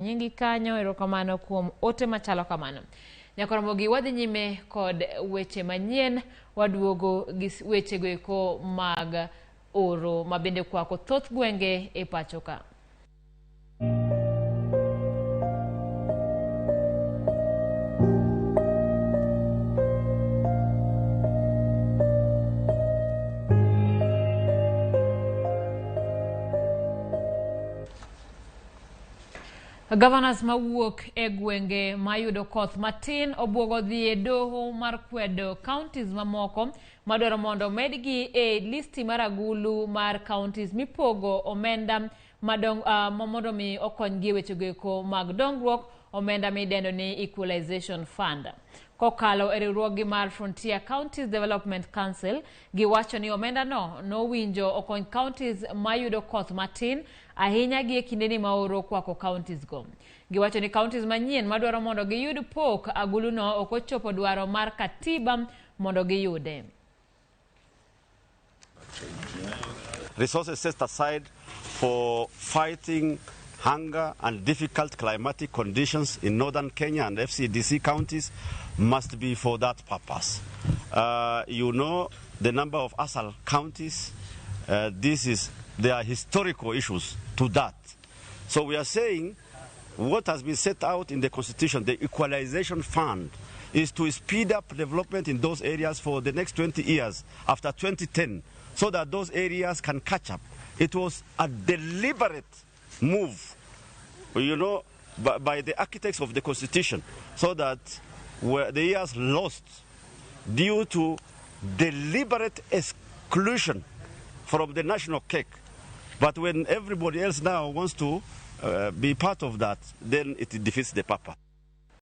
Nyingi kanyo, erokamano kuom ote machalo kamano. Nyakoromogi wadhi nyime kod weche manyien, waduogo gi wechego eko mag oro mabende kwako thoth gwenge e pacho ka. Governors mawuok e gwenge mayudo koth matin obwogo dhi e doho mar kwedo counties mamoko madwaro mondo omedgi e listi mar agulu mar counties mipogo omenda madong, mondo mi okonygi e wechego eko mag dongruok, omenda midendo ni Equalization Fund. Kokalo e riwruoggi mar Frontier Counties Development Council, giwacho ni omendano nowinjo okony counties mayudo koth matin ahinya gi e kindeni ma oro kwako counties go. Giwacho ni counties manyien madwaro mondo giyud pok aguluno ok ochopo dwaro mar katiba mondo giyude. Resources set aside for fighting hunger and difficult climatic conditions in northern Kenya and FCDC counties must be for that purpose. You know the number of ASAL counties, there are historical issues to that. So we are saying what has been set out in the Constitution, the Equalization Fund, is to speed up development in those areas for the next 20 years after 2010, so that those areas can catch up. It was a deliberate move, by the architects of the Constitution, so that the years lost due to deliberate exclusion from the national cake. But when everybody else now wants to be part of that, then it defeats the purpose.